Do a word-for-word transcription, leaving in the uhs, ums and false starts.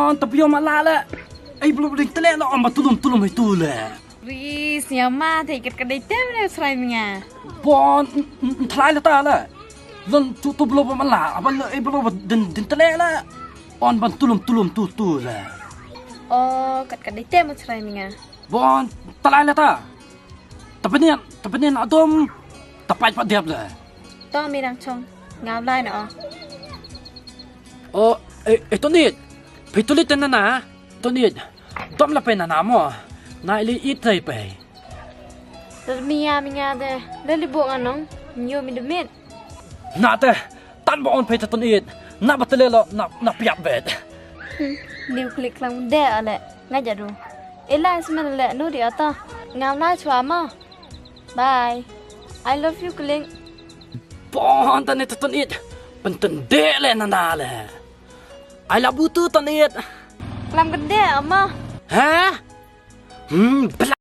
Anta biom ala le. Ei blo bling tele la om ba tulum tulum itu le. Ri siama te kat kadai tem le srai minga. Bon, thlai le ta le. Lon tu tu blo ba mala, aba le ei blo ba din din tele le. On ban tulum tulum tu tu le. Oh, kat kadai tem srai minga. Bon, thlai le ta. Tapanian, tapanian adom. Tapai pa diap le. Tong mi dang chong. Ngam lai na oh. Oh, eh, eh, Tonit. Pai tulit na na. Tonit. Dom la pai na na mo. Na ili it tai pai. Minga minga de. Leli bo nganong. Nyo mi demit. Na te. Tan bo on pai ta Tonit. Na batele lo na na piap bet. Niu klik lang de ale. Ngaja du. Ila semen le nu di ata. Ngam lai chua mo. Bye. I love you kling. Bon ta ne ta Tonit. Penten de le na na le. I love you too Tonit. Klam gede ama. Ha? Hmm, bla.